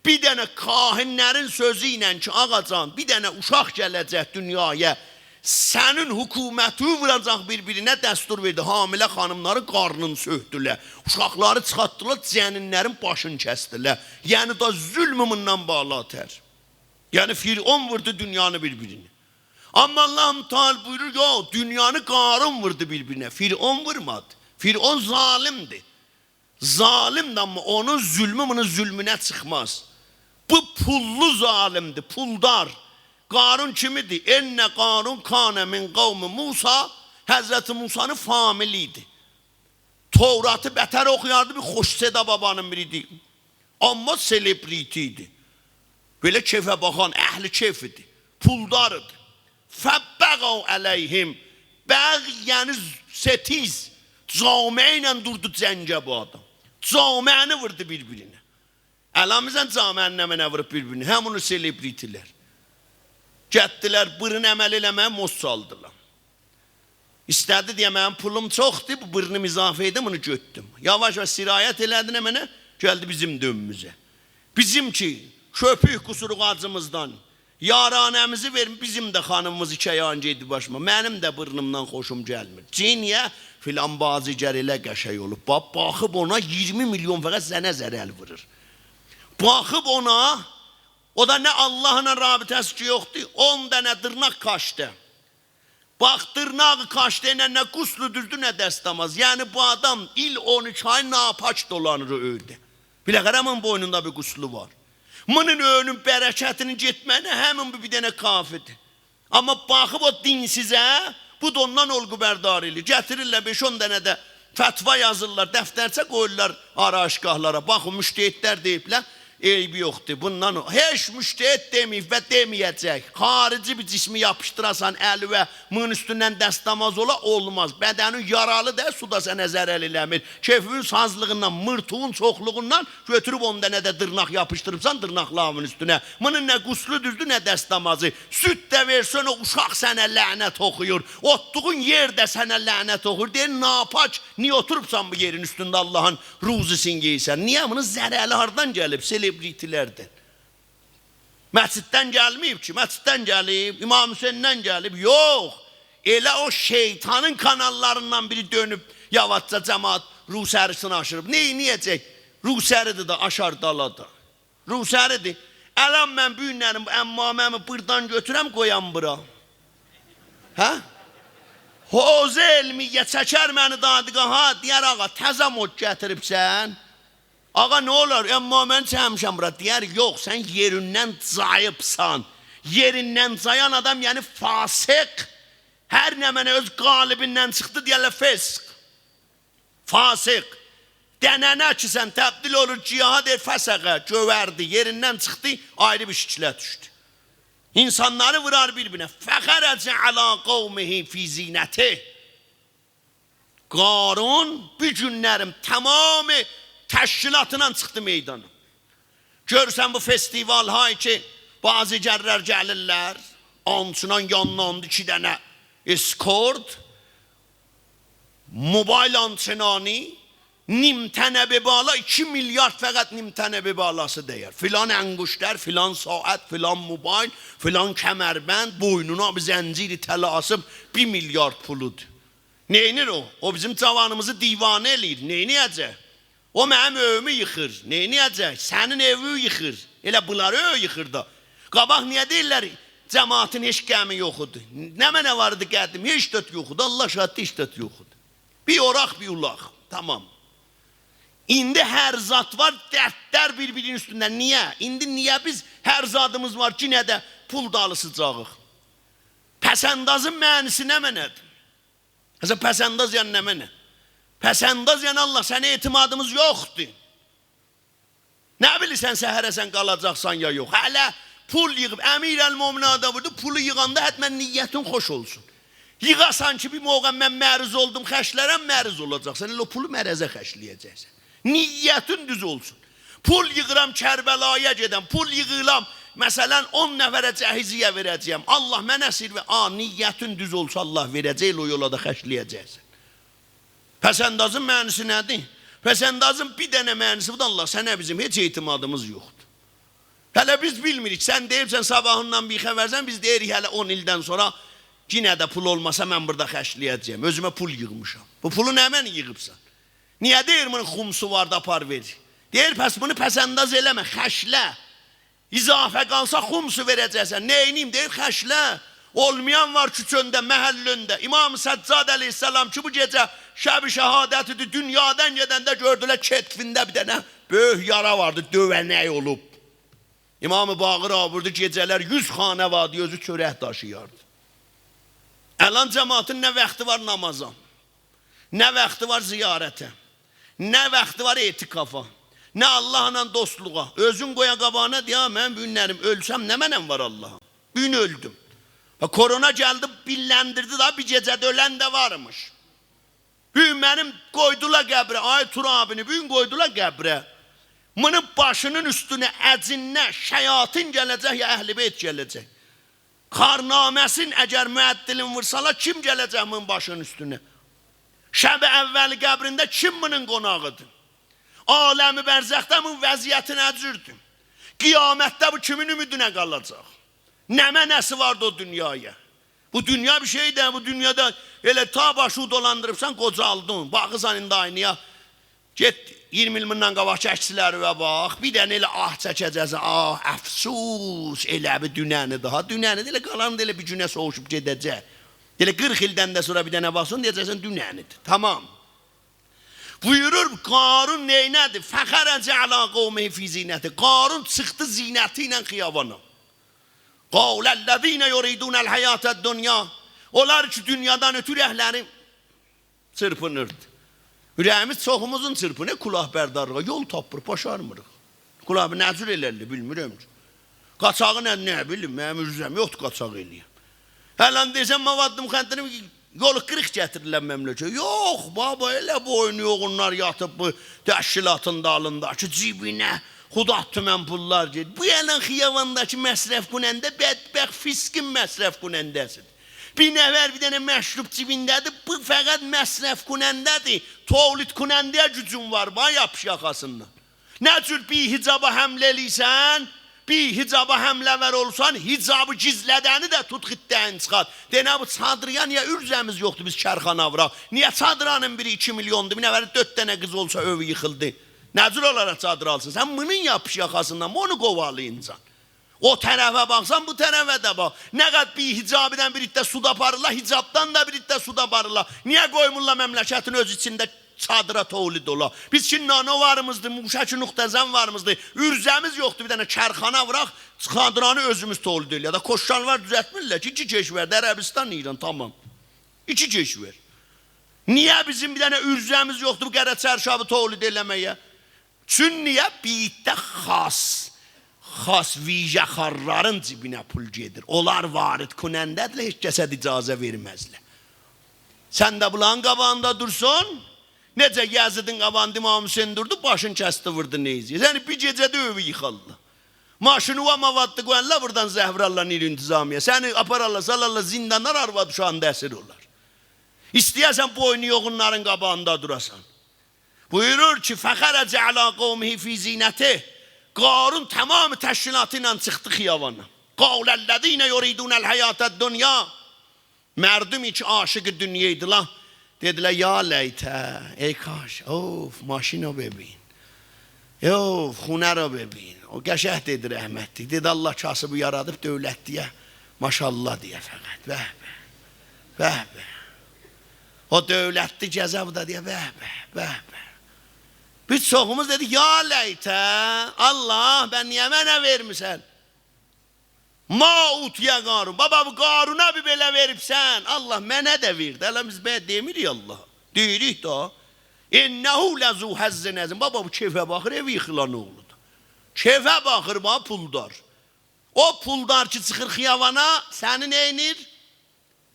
بیر دنه کاهنلرین سؤزو ایله کی: «آقاجان، بیر دنه اوشاق گله‌جک دونیایا، سنین حکومتی ووراجاق بیر-بیرینه»، دستور وئردی. حامله خانیملارین قارنینی سؤکدولر. اوشاقلاری چیخارتدیلار، جنینلرین باشینی کسدیلر. یعنی دا ظلم بوندان بالاتر. یعنی فرعون ووردو دونیانی بیر-بیرینه. اما الله متعال بویورور: یوخ، دونیانی قارون ووردو بیر-بیرینه، فرعون وورمادی. فرعون ظالمدیر. ظالمدیر، اما اونون ظلمو بونون ظلمونه چیخماز. بو پوللو ظالمدیر، پولدار. قارون کیم ایدی؟ «إن قارون کان من قوم موسی»، حضرت موسی‌نین فامیلی ایدی. توراتی بتر اوخویاردی، بیر خوش صدا بابانین بیری ایدی. آمما سلبریتی ایدی. بئله کئفه باخان، اهل کئف ایدی. پولدار ایدی. «فبغوا علیهم». بغی، یعنی ستیز. جامعه ایله دوردو جنگه بو آدام. جامعه‌نی ووردو بیر-بیرینه. الان بیزن جامعه‌نی نمنه ووروب بیر-بیرینه؟ همین او سلبریتی‌لر. گتدیلر بورون عمل ائله‌مه‌یه، مزد سالدیلار. ایسته‌دی دئیه: «منیم پولوم چوخدور، بو بورنوم اضافه ایدی، بونو گؤتدوم.» یاواش-یاواش سرایت ائله‌دی نمنه، گلدی بیزیم ده اؤووموزه. بیزیم کی کؤپوک قوسوروق آجیمیزدان، یارانه‌میزی وئرین، بیزیم ده خانیمیمیز ایکی آیاغین گئدیب باشیما. منیم ده بورنومدان خوشوم گلمیر. چی، نییه؟ فلان بازیگر ائله قشنگ اولوب. باخ، باخیب اونا اییرمی میلیون فقط زنه ضرر وورور. باخیب اونا، او دا نه اللهلا رابطه‌سی کی یوخدور، اون دنه دیرناق کاشته. باخ، دیرناغی کاشته ایله نه غسلو دوزدو، نه دستماز. یعنی بو آدام ایل اون ایکی آی ناپاک دولانیر او ائوده. بالاخره بونون بوینوندا بیر غسلو وار. بونون ائوینین برکتینین گئتمه‌یینه همین بو بیر دنه کافی‌دیر. آمما باخیب او دینسیزه، بو دا اوندان الگوبردار ائله‌ییر. گتیریرلر بئش-اون دنه ده فتوا یازیرلار، دفترچه قویورلار آرایشگاهلارا. باخین، مجتهدلر دئییبلر، عیبی یوخدور. بوندان او، هئچ مجتهد دئمه‌ییب و دئمه‌یه‌جک. خارجی بیر جسمی یاپیشدیراسان الیوه، بونون اوستوندن دستماز اولا، اولماز. بدنین یارالی دا، سو دا سنه ضرر ائله‌میر. کئفین سازلیغیندان، میرتوغون چوخلوغوندان گؤتوروب اون دنه ده دیرناق یاپیشدیریبسان دیرناقلاریوین اوستونه. بونون نه غسلو دوزدور، نه دستمازی. سود ده وئرسن، او اوشاق سنه لعنت اوخویور. اوتدوغون یئر ده سنه لعنت اوخویور. دئییر: «ناپاک، نییه اوتوروبسان بو یئرین اوستونده، اللهین روزی‌سینی یئییرسن؟» نییه؟ بونون ضرری هاردان گلیب؟ سلبریتی‌لردن. مسجددن گلمه‌ییب کی، مسجددن گلیب، امام حسیندن گلیب؟ یوخ. ائله او شیطانین کاناللاریندان بیری دؤنوب، یاواشجا جماعت روسری‌سینی آشیریب. نئینیه‌جک؟ روسری‌دیر ده، آشار دالا دا. روسری‌دیر. الان من بو گونلری بو عمامه‌می بوردان گؤتورم، قویام بورا. هه؟ حوزه علمیه چکر منی دادگاها، دئیر: «آقا، تزه مد گتیریبسن؟» «آقا، نه اولار؟ عمامه‌نی چکمیشم بورا.» دئیر: «یوخ، سن یئریندن جاییبسان. یئریندن جایان آدام، یعنی فاسق. هر نمنه اؤز قالبیندن چیخدی، دئیرلر فسق. فاسق. دنه‌نه کی سن تبدیل اولور گیاها، دئییر فسقه، گؤوردی، یئریندن چیخدی، آیری بیر شکله دوشدو.» اینسانلاری وورار بیر-بیرینه. «فخرج علی قومه فی زینته». قارون بو گونلری تمام تشکیلاتلا چیخدی میدانا. گؤرورسن بو فستیوال‌هایی کی بازیگرلر گلیرلر، آنچنان یانلاندا ایکی دنه اسکورت، موبایل آنچنانی، نیم تنه به بالا، ایکی میلیارد فقط نیم تنه به بالاسی دَیر. فلان انگشتر، فلان ساعت، فلان موبایل، فلان کمربند، بوینونا بیر زنجیر طلا آسیب، بیر میلیارد پولودور. نئینیر او؟ او بیزیم جاوانیمیزی دیوانه ائله‌ییر. نئینیه‌جک؟ او منیم ائویمی ییخیر. نئینیه‌جک؟ سنین ائوینی ییخیر. ائله بونلاری ائو ییخیر دا. قاباق نییه دئییرلر جماعتین هئچ غمی یوخ ایدی؟ نمنه وار ایدی قدیم؟ هئچ زاد یوخ ایدی. الله شاهددیر، هئچ زاد یوخ ایدی. بیر اوراق، بیر اولاق. تمام. ایندی هر زاد وار، دردلر بیر-بیرینین اوستونده. نییه؟ ایندی نییه بیز هر زادیمیز وار، یئنه ده پول دالیسیجاغیق؟ پس‌اندازین معنی‌سی نمنه‌دیر؟ اصلاً پس‌انداز یعنی نمنه؟ پس‌انداز یعنی، الله، سنه اعتمادیمیز یوخدور. نه بیلیرسن سحره‌سن قالاجاقسان یا یوخ؟ هله پول ییغیب، امیرالمؤمنین آدی بویوردو، پولو ییغاندا حتماً نیتین خوش اولسون. ییغاسان کی بیر موقع من مریض اولدوم، خرجلرم، مریض اولاجاقسان، ائله او پولو مرضه خرجله‌یه‌جکسن. نیتین دوز اولسون. پول ییغیرام کربلایا گئدم، پول ییغیرام، مثلاً، اون نفره جهیزیه وئره‌جه‌یم. الله، منه سیر وئر. آ، نیتین دوز اولسا، الله وئره‌جک، ائله او یولا دا خرجله‌یه‌جکسن. پس‌اندازین معنی‌سی نه‌دیر؟ پس‌اندازین بیر دنه معنی‌سی بودور: الله، سنه بیزیم هئچ اعتمادیمیز یوخدور. هله بیز بیلمیریک. سن دئییبسن، صاباحیندان بی‌خبرسن، بیز دئییریک، هله اون ایلدن سونرا یئنه ده پول اولماسا، من بورادا خرجله‌یه‌جه‌یم. اؤزومه پول ییغمیشام. بو پولو نمنه ییغیبسان؟ نییه دئییر بونون خمسو وار دا، آپار وئر؟ دئییر، پس بونو پس‌انداز ائله‌مه، خرجله. اضافه قالسا خمسو وئره‌جکسن. نئینییم؟ دئییر، خرجله. اولمایان وار کوچه‌نده، محله‌نده. امام سجاد علیه‌السلام کی بو گئجه شب شهادتی‌دیر، دونیادان گئدنده گؤردولر کتفینده بیر دنه بؤیوک یارا واردی، دؤونک اولوب. امام باقر آبوردو، گئجه‌لر یوز خانه واردی، اؤزو چؤرک داشییاردی. الان جماعتین نه واختی وار نامازا، نه واختی وار زیارته، نه واختی وار اعتکافا، نه آللاهلا دوستلوغا. اؤزون قویا قاباغینا، دئیه: «من بو گونلریم اؤلسم، نمنه‌م وار آللاهیم؟ بو گون اؤلدوم.» و کرونا گلدی، بیللندیردی دا، بیر گئجه‌ده اؤلن ده وارمیش. بو گون منی قویدولار قبره، آی ترابینی، بو گون قویدولار قبره. بونون باشینین اوستونه اجنه شیاطین گله‌جک یا اهل بیت گله‌جک. کارنامه‌سین اگر معدلین وورسالار، کیم گله‌جک بونون باشینین اوستونه؟ شب اول قبرینده کیم بونون قوناغیدیر؟ عالم برزخده بونون وضعیتی نه جوردور؟ قیامتده بو کیمین امیدینه قالاجاق؟ نمنه‌سی واردی او دونیایا؟ بو دونیا بیر شئی ده، بو دونیادا ائله تا باشینی دولاندیریبسان، قوجالدین. باخیرسان ایندی آینایا. گئت ایگیرمی ایل بوندان قاباقکی عکسلریوه باخ. بیر دنه ائله آه چکه‌جکسن، آه، افسوس، ائله بیل دوننیدی ها. دوننیدی، ائله قالان دا ائله بیر گونه سوووشوب گئده‌جک. ائله قیرخ ایلدن ده سونرا بیر دنه باخسان، دئیه‌جکسن دوننیدی. تمام. بویورور، قارون نئینه‌دی؟ «فخرج علی قومه فی زینته». قارون چیخدی زینتی ایله خیابانا. «قال الذین یریدون الحیاة الدنیا». اونلار کی دونیادان اؤتورو اورکلری چیرپینیردی. اوره‌ییمیز چوخوموزون چیرپینیر کلاهبردارلیغا. یول تاپمیریق، باشارمیریق. کلاه نه جور ائلرلر، بیلمیرم کی. قاچاغی نه، نه بیلیم، منیم عرضه‌م یوخدور قاچاق ائله‌یم. هله دئسم مواد مخدره، یولو قیریق گتیریرلر مملکته. یوخ، بابا، ائله بوینو یوغونلار یاتیب بو تشکیلاتین دالیندا کی جیبینه خدا تومن پوللار گئدیر. بو الان خیابانداکی مصرف‌کننده بدبخت فیسقین مصرف‌کننده‌سیدیر. بیر نفر بیر دنه مشروب جیبینده‌دیر، بو فقط مصرف‌کننده‌دیر. تولیدکننده‌یه گوجون وار، باخ، یاپیش یاخاسیندان. نه جور بی‌حجابا حمله ائله‌ییرسن، بی‌حجابا حمله‌ور اولسان، حجابی گیزلدنی ده توت خیرتده‌یین چیخارت. دئ، نه بو چادیرا نییه عرضه‌میز یوخدور، بیز کارخانا ووراق؟ نییه چادیرانین بیری ایکی میلیوندور، بیر نفر دؤرد دنه قیز اولسا ائوی ییخیلدی؟ نه جور اولار چادیر آلسین؟ سن بونون یاپیش یاخاسیندان، بونو قووالایینجان. او طرفه باخسان، بو طرفه ده باخ. نه قدر بی‌حجابیدن بیر عده سود آپاریرلار، حجابدان دا بیر عده سود آپاریرلار. نییه قویمورلار مملکتین اؤز ایچینده چادیرا تولید اولا؟ بیز کی نانو واریمیزدی، موشک نقطه‌زن واریمیزدی. عرضه‌میز یوخدور، بیر دنه کارخانا ووراق، چادیرانی اؤزوموز تولید ائله‌یک. یا دا کت‌شالوار دوزلتمیرلر کی، ایکی کشورده، عربستان، ایران، تمام. ایکی کشور. نییه بیزیم بیر دنه عرضه‌میز یوخدور بو قره چرشابی تولید ائله‌مه‌یه؟ چون نییه؟ بیر عده خاص، خاص ویژه‌خوارلارین جیبینه پول گئدیر. اونلار واردکننده‌دیرلر، هئچ کسه ده اجازه وئرمزلر. سن ده بونلارین قاباغیندا دورسون، نئجه یزیدین قاباغیندا امام حسین دوردو، باشین کسدی، ووردو نیزه‌یه. یعنی بیر گئجه‌ده ائوی ییخاللار. ماشینیوا موادی قویارلار، بورادان زهر وورارلار نیر انتظامیه. سنی آپارارلار، سالارلار زندانا، آرواد اوشاغین دا اسیر اولار. ایسته‌یه‌سن بوینو یوغونلارین قاباغیندا دوراسان. بویورور کی، «فخرج علی قومه فی زینته». قارون تمام تشکیلاتی ایله چیخدی خیابانا. «قال الذین یریدون الحیاة الدنیا». مردمی کی عاشق دنیا ایدیلار، دئدیلر: «یا لیته، ای کاش، اوف، ماشینو ببین. اوف، خونه رو ببین.» او قشنگ دئدی رحمتلیک. دئدی: «الله کاسیبی یارادیب، دؤولتلی‌یه ماشاءالله دئیه فقط. به به، به به.» او دؤولتلی گزه، بو دا دئیه: «به به، به به.» بیز چوخوموز دئدیک: «یا لیته، الله، به نییه منه وئرمیرسن ما اوعطی قارون؟» بابا، بو قارونا بیر بئله وئریبسن، الله، منه ده وئر ده. الان بیز به دئمیریک الله. دئییریک دا: «انه لذو حظ عظیم.» بابا، بو کئیفه باخیر، ائوی ییخیلان اوغلودور. کئیفه باخیر، باخ، پولدار. او پولدار کی چیخیر خیابانا، سنی نئینیر؟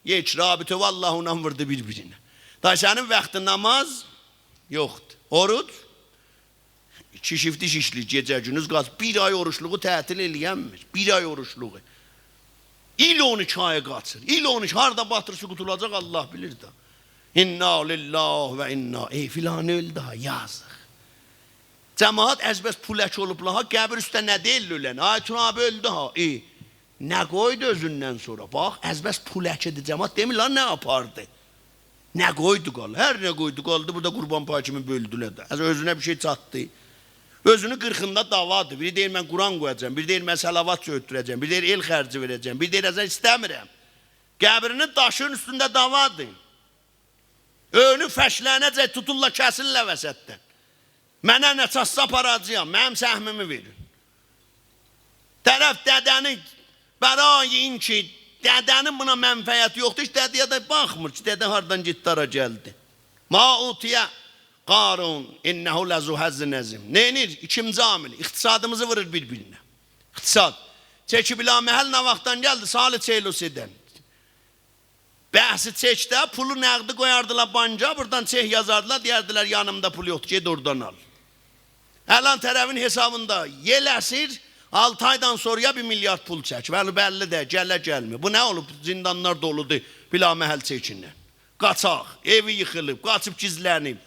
هئچ، رابطه والله اونان ووردو بیر-بیرینه. دا سنین واختی ناماز یوخدور. اوروج، ایکی شیفت ایش ایشله‌ییر، گئجه گوندوز قاچ. بیر آی اوروجلوغو تعطیل ائله‌ینمیر. بیر آی اوروجلوغو. ایل اون ایکی آیی قاچیر. ایل اون ایکی، هاردا باتیرسا قوتولاجاق، الله بیلیر ده. «انا لله و انا»، ای، فلانی اؤلدو ها، یازیق. جماعت از بس پولک اولوبلار ها، قبیر اوسته نه دئییرلر اؤلنه؟ «آی ترابی اؤلدو ها.» ای، نه قویدو اؤزوندن سونرا؟ باخ، از بس پولکیدی جماعت، دئمیرلر نه آپاردی، نه قویدو قال. هر نه قویدو قالدی، بورادا قوربان پایی کیمی بؤلدولر ده. از اؤزونه بیر شئی چاتدی؟ اؤزونون قیرخیندا داوادیر. بیری دئییر: «من قرآن قویاجاغام.» بیری دئییر: «من صلوات چؤکدوره‌جم.» بیری دئییر: «ائل خرجی وئره‌جم.» بیری دئییر: «ازن ایسته‌میرم.» قبرینین داشینین اوستونده داوادیر. اؤیونون فرشلرینه‌جک توتورلار، کسیرلر وسطدن. منه نه چاتسا آپاراجاغام، منیم سهمیمی وئرین. طرف دده‌نی، برای این کی دده‌نین بونا منفعتی یوخدور، هئچ دده‌یه ده باخمیر کی دده هاردان گئتدی، هارا گلدی. «ما اوتی قارون انه لذو حظ عظیم.» نئینیر؟ ایکینجی عامل. اقتصادیمیزی وورور بیر-بیرینه. اقتصاد. چک بلامحل نه واختدان گلدی؟ سال چهل و سه‌دن. بحثی چکده پولو نقدی قویاردیلار بانکا، بورادان چک یازاردیلار، دئیردیلر: «یانیمدا پول یوخدور، گئت اورادان آل.» الان طرفین حسابیندا یئل اسیر، آلتی آیدان سونرایا بیر میلیارد پول چک. بلی، بللی ده، گله گلمیر. بو نه اولوب؟ زیندانلار دولودور بلامحل چکینن. قاچاق، ائوی ییخیلیب، قاچیب گیزلنیب.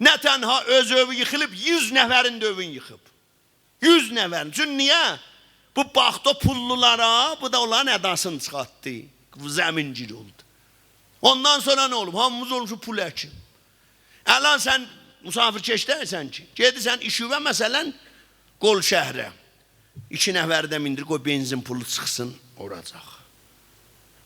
نه تنها اؤز ائوی ییخیلیب، یوز نفرین ده ائوین ییخیب. یوز نفرین. چون نییه؟ بو باخدی او پوللولارا، بو دا اونلارین اداسینی چیخارتدی. بو زمین‌گیر اولدو. اوندان سونرا نه اولوب؟ هامیمیز اولموشوق پول اکین. الان سن مسافرکش دئییلسن کی، گئدیرسن ایشیوه، مثلا، گلشهره. ایکی نفری ده میندیر، قوی بنزین پولو چیخسین اوراجاق.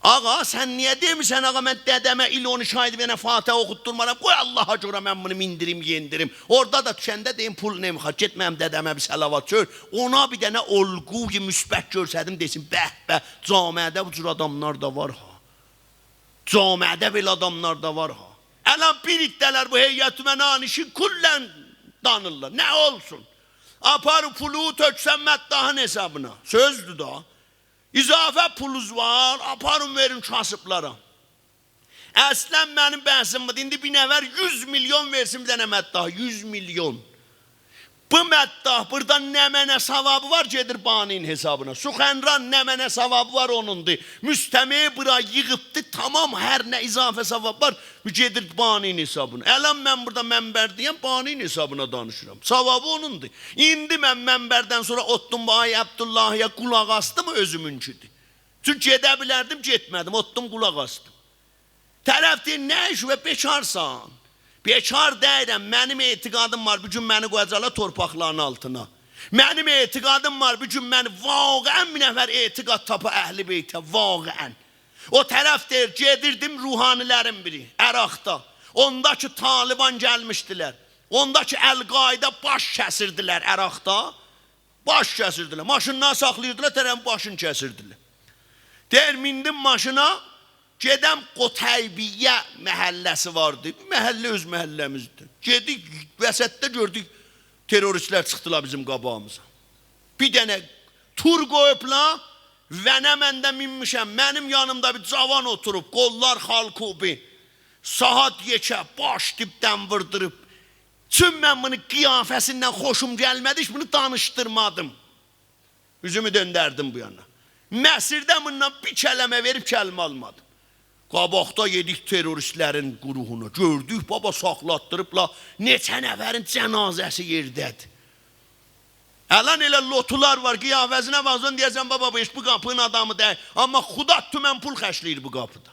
آقا، سن نییه دئمیرسن: «آقا، من دده‌مه ایل اون ایکی آیدیر بیر دنه فاتحه اوخوتدورمارام، قوی آللاها گؤره من بونو میندیریم، یئندیریم.» اورادا دا دوشنده دئییم: «پول نمی‌خواد، گئت منیم دده‌مه بیر صلوات گؤر، اونا بیر دنه الگوی مثبت گؤرسدیم، دئسین: به به، جامعه‌ده بو جور آداملار دا وار ها. جامعه‌ده بئله آداملار دا وار ها.» الان بیر عده‌لر بو هیئت امنانین ایشین کلاً دانیرلار. نه اولسون؟ آپار پولو تؤکسن مداحین حسابینا. سؤزدور دا. اضافه پولوز وار، آپارین وئرین کاسیبلارا. اصلاً منیم بحثیم بودور. ایندی بیر نفر یوز میلیون وئرسین بیر دنه مداحا، یوز میلیون. بو مداح بورادا نمنه ثوابی وار، گئدیر بانی‌نین حسابینا. سخنران نمنه ثوابی وار، اونوندور. مستمعی بورا ییغیبدی، تمام، هر نه اضافه ثواب وار، بو گئدیر بانی‌نین حسابینا. الان من بورادا منبرده‌یم، بانی‌نین حسابینا دانیشیرام. ثوابی اونوندور. ایندی من منبردن سونرا اوتدوم بو آقای عبداللهی‌یه، قولاق آسدیم، اؤزومونکودور. چونکی گئده بیلردیم، گئتمه‌دیم، اوتدوم، قولاق آسدیم. طرف دئییر: «نه ایش و بیکارسان؟» بیکار دئییرم، منیم اعتقادیم وار، بیر گون منی قویاجاقلار تورپاقلارین آلتینا. منیم اعتقادیم وار، بیر گون منی واقعاً بیر نفر اعتقاد تاپا اهل بیته، واقعاً. او طرف دئییر: «گئدیردیم، روحانی‌لرین بیری، عراقدا. اوندا کی طالبان گلمیشدیلر. اوندا کی القاعده باش کسیردیلر عراقدا. باش کسیردیلر. ماشینلاری ساخلاییردیلار، طرفین باشینی کسیردیلر.» دئییر، میندیم ماشینا، گئدم قتیبیه محله‌سی واردی. بیر محله اؤز محله‌میزدیر. گئدیک، وسطده گؤردوک تروریستلر چیخدیلار بیزیم قاباغیمیزا. بیر دنه تور قویوبلار، ونه من ده مینمیشم. منیم یانیمدا بیر جاوان اوتوروب، قوللار خالکوبی، ساعات یئکه، باش دیبدن ووردوروب. چون من بونون قیافه‌سیندن خوشوم گلمه‌دی، هئچ بونو دانیشدیرمادیم. اوزومو دؤندردیم بو یانا. مسیرده بوندان بیر کلمه وئریب، کلمه آلمادیم. قاباقدا یئدیک تروریستلرین گروهونا. گؤردوک، بابا، ساخلاتدیریبلار. نئچه نفرین جنازه‌سی یئرده‌دیر. الان ائله لوطولار وار، قیافه‌سینه باخسان دئیه‌سن: «بابا، بو هئچ بو قاپی‌نین آدامی دئییل.» آمما خدا تومن پول خرجله‌ییر بو قاپیدا.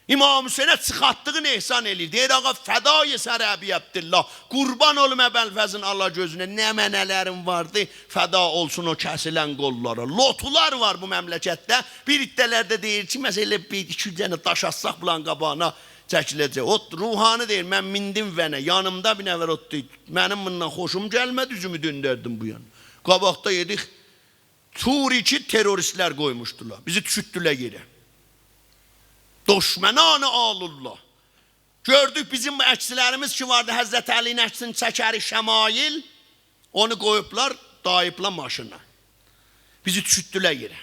امام حسینه چیخارتدیغین احسان ائله‌ییر. دئییر: «آقا، فدای سر ابی‌عبدالله، قوربان اولوم ابوالفضلین آلا گؤزونه، نمنه‌لرین واردی، فدا اولسون او کسیلن قوللارا.» لوطولار وار بو مملکتده. بیر عده‌لر ده دئییر کی، مثلا، ائله بیر ایکی دنه داش آتساق بونلارین قاباغینا چکیله‌جک. او روحانی دئییر: «من میندیم ونه، یانیمدا بیر نفر اوتدو. منیم بوندان خوشوم گلمه‌دی، اوزومو دؤندردیم بو یانا. قاباقدا یئدیک توری کی تروریستلر قویموشدولار. بیزی دوشوتدولر یئره. دشمنان آل‌الله.» گؤردوک بیزیم بو عکسلریمیز کی واردی، حضرت علی‌نین عکسینی چکریک شمایل، اونو قویوبلار، داییبلار ماشینا. بیزی دوشوتدولر یئره.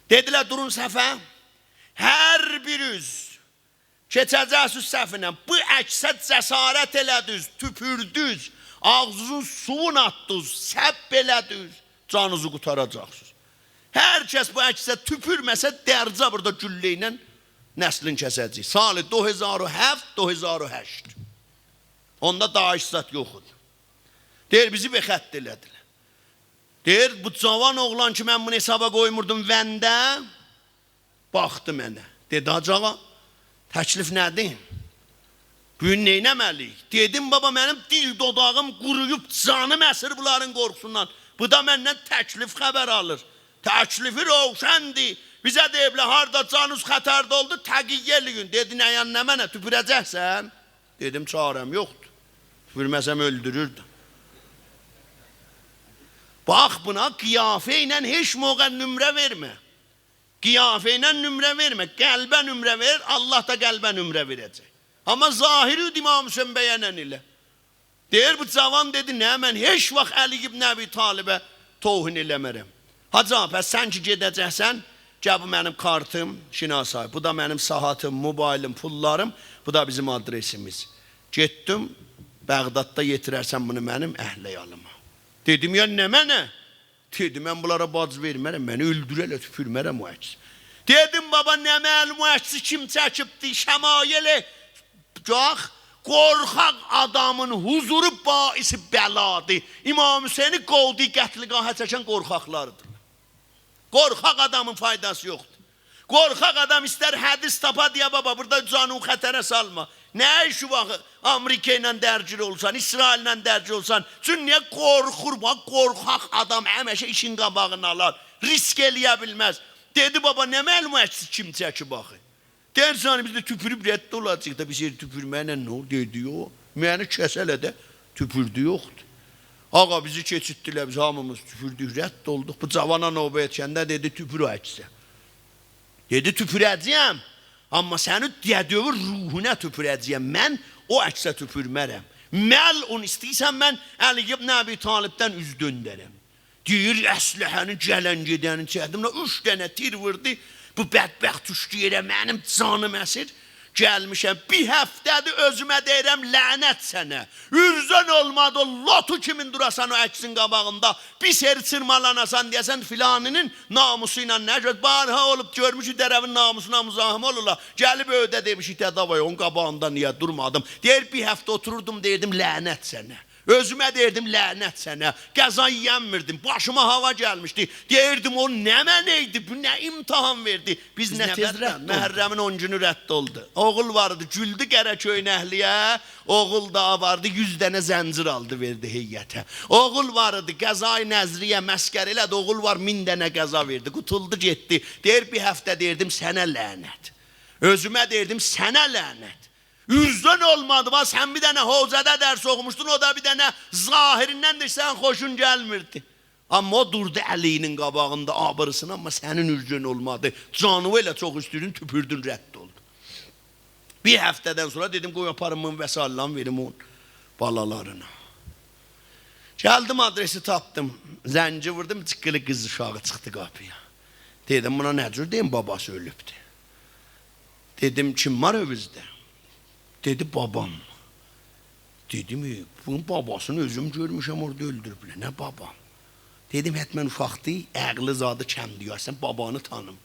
دئدیلر: «دورون صفه. هر بیریز کئچه‌جکسیز صفینن. بو عکسه جسارت ائله‌دیز، توپوردوز، آغزینیزین سویون آتدیز، سب ائله‌دیز، جانینیزی قوتاراجاقسینیز. هر کس بو عکسه توپورمه‌سه، درجه بورادا گولله ایله نسلین کسه‌جه‌ییک.» سال دو هزار و هفت، دو هزار و هشت. اوندا داعش زاد یوخ ایدی. دئییر، بیزی به‌خط ائله‌دیلر. دئییر، بو جاوان اوغلان کی من بونو حسابا قویموردوم ونده، باخدی منه. دئدی: «حاجی آقا، تکلیف نه‌دیر؟ بو گون نئینه‌مه‌لی‌ییک؟» دئدیم: «بابا، منیم دیل دوداغیم قورویوب، جانیم اسیر بونلارین قورخوسوندان. بو دا مندن تکلیف خبر آلیر. تکلیفی روشندیر. بیزه دئییبلر، هاردا جانینیز خطرده اولدو، تقیه ائله‌یین.» دئدی: «نه‌ینن نمنه، توپوره‌جکسن؟» دئدیم: «چاره‌م یوخدور. توپورمه‌سم اؤلدوروردوم.» باخ بونا، قیافه ایله هئچ موقع نمره وئرمه. قیافه ایله نمره وئرمه، قلبه نمره وئر، الله دا قلبه نمره وئره‌جک. آمما ظاهری ایدی امام حسین بینن ائله. دئییر، بو جاوان دئدی: «نه، من هئچ واخت علی ابن ابی‌طالبه توهین ائله‌مه‌رم.» «حاجی آقا، پس سن کی گئده‌جکسن، گل بو منیم کارتیم، شناسایی، بو دا منیم ساعاتیم، موبایلیم، پوللاریم، بو دا بیزیم آدرسیمیز. گئتدیم، بغداددا یئتیررسن بونو منیم اهل عیالیما.» دئدیم: «یا نمنه؟» دئدی: «من بونلارا باج وئرمه‌رم، منی اؤلدوره‌لر، توپورمه‌رم او عکسه.» دئدیم: «بابا، نمنه، او عکسی کیم چکیبدی؟» شمایل، باخ، قورخاق آدامین حضورو باعث بلادیر. امام حسینی قودی قتلگاها چکن قورخاقلاردیر. قورخاق آدامین فایداسی یوخدور. قورخاق آدام ایستر حدیث تاپا، دئیه: «بابا، بورادا جانینی خطره سالما.» نه ایشی وار آخی آمریکا ایله درگیر اولسان، اسرائیل ایله درگیر اولسان؟ چون نییه؟ قورخور. باخ، قورخاق آدام همیشه ایشین قاباغینی آلار، ریسک ائله‌یه بیلمز. دئدی: «بابا، نه معلوم عکسی کیم چکیب آخی؟» دئییر، سونرا بیز ده توپوروب رد اولاجاغیق دا، بیز یئر توپورمکله نه اولور؟ دئدی: «یوخ، منی کسه‌لر ده توپوردو یوخدور.» آقا، بیزی کئچیرتدیلر، بیز هامیمیز توپوردوک، رد اولدوق. بو جاوانا نوبه یئتیشنده دئدی: «توپور او عکسه.» دئدی: «توپوره‌جه‌یم، آمما سنین دده‌وین روحونا توپوره‌جه‌یم، من او عکسه توپورمه‌رم. ملعون، ایسته‌ییرسن من علی ابن ابی‌طالبدن اوز دؤندرم؟» دئییر، اسلحه‌نی گلن گئدنی چکدیم، اوچ دنه تیر ووردو. بو بدبخت دوشدو یئره، منیم جانیم اسیر. گلمیشم، بیر هفته‌دیر اؤزومه دئییرم: «لعنت سنه. عرضه‌ن اولمادی او لوطو کیمین دوراسان او عکسین قاباغیندا، بیر سری چیرمالاناسان، دئیه‌سن فلانی‌نین ناموسو ایله نه گؤز؟ بارها اولوب گؤرموشوک، طرفین ناموسونا مزاحم اولورلار. گلیب ائوده دئمیشیک ده، داوای، اونون قاباغیندا نییه دورمادیم؟» دئییر، بیر هفته اوتوروردوم، دئییردیم: «لعنت سنه.» اؤزومه دئییردیم: «لعنت سنه.» غذا یئینمیردیم. باشیما هاوا گلمیشدی. دئییردیم: «او نمنه ایدی؟ بو نه امتحان وئردی؟» بیز نه تئز رد اولدوق. محرمین اون گونو رد اولدو. اوغول وار ایدی، گولدو قره کؤینکلی‌یه. اوغول دا واردی، یوز دنه زنجیر آلدی، وئردی هیئته. اوغول وار ایدی، غذای نذریه مسخره ائله‌دی. اوغول وار، مین دنه غذا وئردی. قوتولدو، گئتدی. دئییر، بیر هفته دئییردیم: «سنه لعنت.» اؤزومه دئییردیم: «سنه لعنت.» عرضه‌ن اولمادی، باخ، سن بیر دنه حوزه‌ده درس اوخوموشدون، او دا بیر دنه ظاهریندن ده سنین خوشون گلمیردی. آمما او دوردو علی‌نین قاباغیندا آبیریسینا، آمما سنین عرضه‌ن اولمادی. جانینی ائله چوخ ایسته‌ییردین، توپوردون، رد اولدو. بیر هفته‌دن سونرا دئدیم: «قوی آپاریم بونون وسایل‌لرینی وئریم اونون بالالارینا.» گلدیم، آدرسی تاپدیم. زنگی ووردوم، جیققیلی قیز اوشاغی چیخدی قاپییا. دئدیم: «بونا نه جور دئییم باباسی اؤلوبدور؟» دئدیم: «کیم وار ائوینیزده؟» دئدی: «بابام.» دئدیم: «ای، بونون باباسینی اؤزوم گؤرموشم، اورادا اؤلدوروبلر. نه بابام؟» دئدیم: «حتماً اوشاقدی، عقلی زادی کمدی، یا سن بابانی تانیم.»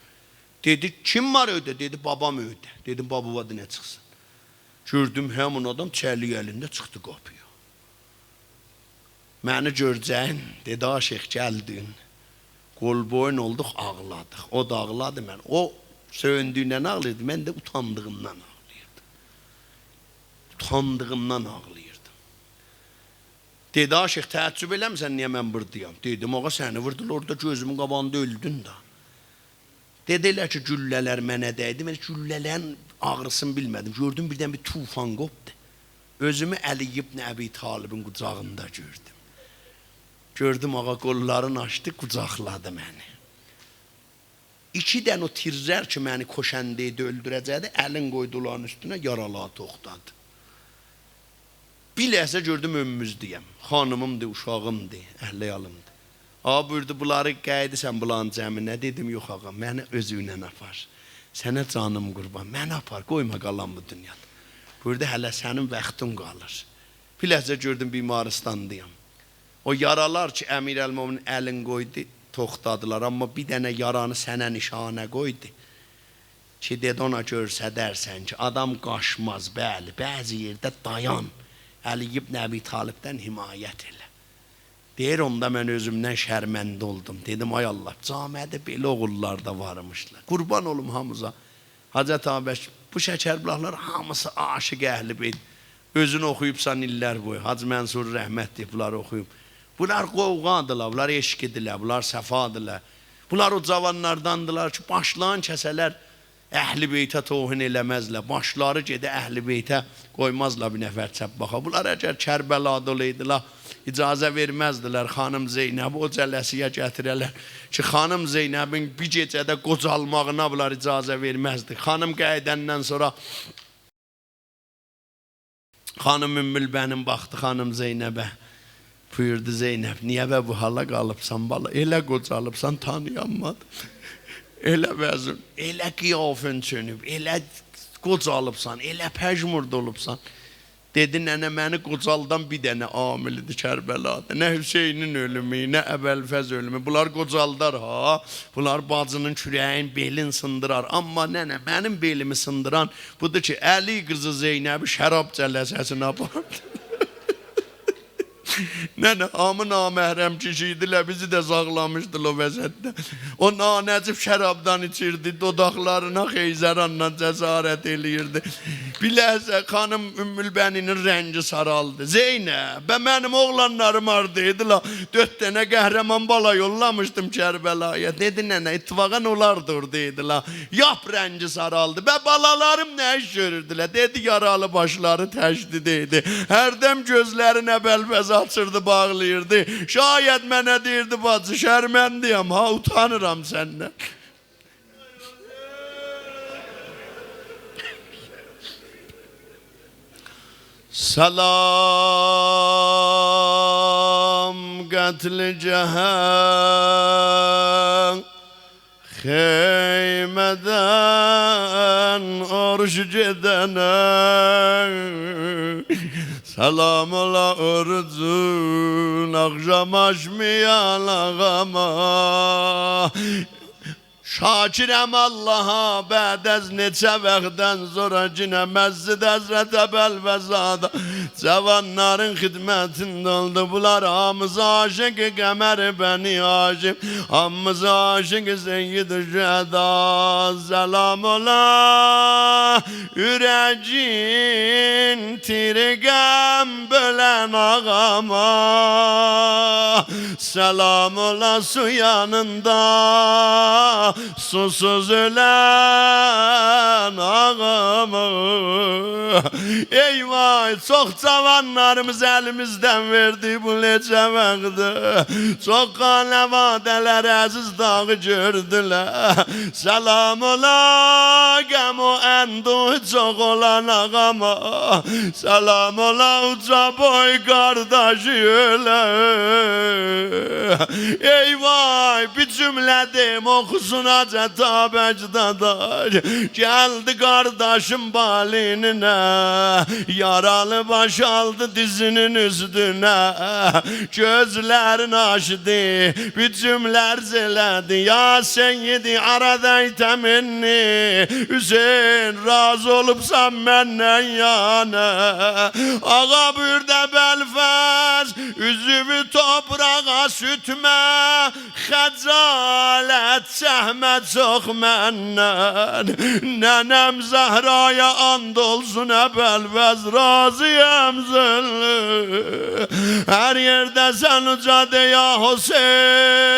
دئدی: «کیم وار ائوده؟» دئدی: «بابام ائوده.» دئدیم: «بابا، بابا، دئنه چیخسین.» گؤردوم همین آدام چلیک الینده چیخدی قاپییا. منی گؤرجه‌یین دئدی: «آ شیخ، گلدین.» قول‌بویون اولدوق، آغلادیق. او دا آغلادی، من. او سئویندیگیندن آغلاییردی، من ده اوتاندیغیمدان آغلاییردیم. اوتاندیغیمدان آغلاییردیم. دئدی: «آ شیخ، تعجب ائله‌میرسن نییه من بوردایام؟» دئدیم: «آقا، سنی ووردولار اورادا گؤزومون قاباغیندا، اؤلدون ده.» دئدی: «ائله کی گولله‌لر منه دَیدی، من گولله‌لرین آغریسینی بیلمه‌دیم. گؤردوم بیردن بیر طوفان قوپدو. اؤزومو علی ابن ابی‌طالبین قوجاغیندا گؤردوم. گؤردوم آقا قوللارینی آچدی، قوجاقلادی منی. ایکی دنه او تیرلر کی منی کشنده ایدی، اؤلدوره‌جکدی، الین قویدو اونلارین اوستونه، یارالاری توختادی. بیر لحظه گؤردوم اؤیوموزده‌یم. خانیمیمدیر، اوشاغیمدیر، اهل عیالیمدیر. آقا بویوردو: بونلاری قاییدیرسان بونلارین جمعینه؟» دئدیم: «یوخ آقا، منی اؤزونله آپار. سنه جانیم قوربان، منی آپار، قویما قالام بو دونیادا.» بویوردو: «هله سنین واختین قالیر.» بیر لحظه گؤردوم بیمارستاندایام. او یارالار کی امیرالمؤمنین الین قویدو، توختادیلار. آمما بیر دنه یارانی سنه نشانه قویدو کی دئدی اونا گؤستررسن کی آدام قاچماز. بلی، بعضی یئرده دایان، علی ابن ابی‌طالبدن حمایت ائله. دئییر، اوندا من اؤزومدن شرمنده اولدوم. دئدیم: «آی الله، جامعه‌ده بئله اوغوللار دا وارمیشلار.» قوربان اولوم هامینیزا. حاجت آقا بک، بو شکربولاقلار هامیسی عاشق اهل بیت. اؤزون اوخویوبسان ایللر بویو. حاجی منصور رحمتلی بونلاری اوخویوب. بونلار غوغادیلار، بونلار عشقدیلر، بونلار صفادیلار. بونلار او جاوانلارداندیلار کی باشلارینی کسه‌لر اهل بیته توهین ائله‌مزلر. باشلاری گئده اهل بیته قویمازلار بیر نفر چپ باخا. بونلار اگر کربلادا اولایدیلار، اجازه وئرمزدیلر خانیم زینبی او جلسه‌یه گتیره‌لر کی، خانیم زینبین بیر گئجه‌ده قوجالماغینا بونلار اجازه وئرمزدی. خانیم قاییداندان سونرا خانیم ام‌البنین باخدی خانیم زینبه. بویوردو: «زینب، نییه به بو حالا قالیبسان، بالا؟ ائله قوجالیبسان، تانییانمادیم. ائله وضعین، ائله قیافه‌ن چؤنوب، ائله قوجالیبسان، ائله پژمرده اولوبسان.» دئدی: «ننه، منی قوجالدان بیر دنه عامل‌دی کربلادا. نه حسینین اؤلومو، نه ابوالفضل اؤلومو. بونلار قوجالدار ها. بونلار باجی‌نین کوره‌یین، بئلین سیندیرار. آمما ننه، منیم بئلیمی سیندیران بودور کی، علی قیزی زینبی شراب جلسه‌سینه آپاردی.» ننه، هامی نامحرم کیشی ایدیلر، بیزی ده ساخلامیشدیلار او وضعیتده. او نانجیب شرابدان ایچیردی، دوداقلارینا خیزراندان جسارت ائله‌ییردی. بیر لحظه خانیم ام‌البنینین رنگی سارالدی. «زینب، به منیم اوغلانلاریم هاردایدیلار؟ دؤرد دنه قهرمان بالا یوللامیشدیم کربلایا.» دئدی: «ننه، اتفاقاً اونلار دا اورادایدیلار.» یاپ رنگی سارالدی. «به بالالاریم نه ایش گؤروردولر؟» دئدی: «یارالی باشلاری تشدید ائدیردی. هردن گؤزلرین ابوالفضل آچیردی، باغلاییردی. شاید منه دئییردی: باجی، شرمنده‌یم ها، اوتانیرام سندن.» سلام قتلگاها، خیمه‌دن عرش گئدنه. سلام اولا عرشون آخشام آشمایان آغاما. شاکرم آللاها، بعد از نئچه واختدان سونرا یئنه مسجد حضرت ابوالفضل‌زاده جوانلارین خدمتینده اولدو. بونلار هامیسی عاشق قمر بنی‌هاشم، هامیسی عاشق سیدالشهدا. سلام اولا اورگین تیری غم بؤلن آغاما. سلام اولا سو یانیندا سوسوز اؤلن آغاما. ای وای، چوخ جوانلاریمیزی الیمیزدن وئردیک بو نئچه واختدی. چوخ خانواده‌لر عزیز داغی گؤردولر. سلام اولا غم و اندوهو چوخ اولان آغاما. سلام اولا اوجا بوی قارداشی اؤله. ای وای، بیر جمله دئییم، اوخوسون حاج عطابک داداش. گلدی قارداشین بالینینه، یارالی باشی آلدی دیزینین اوستونه. گؤزلرینی آچدی، بیر جمله عرض ائله‌دی: «یا سیدی، أرضیت منی؟ حسین، راضی اولوبسان مندن یعنی؟» آغا بویوردو: ابوالفضل، اوزووو توپراغا سورتمه، خجالت چکمه چوخ مندن. ننه‌م زهرایا آند اولسون، ابوالفضل، راضی‌یام سندن. هر یئرده‌سن اوجا دئ: یا حسین.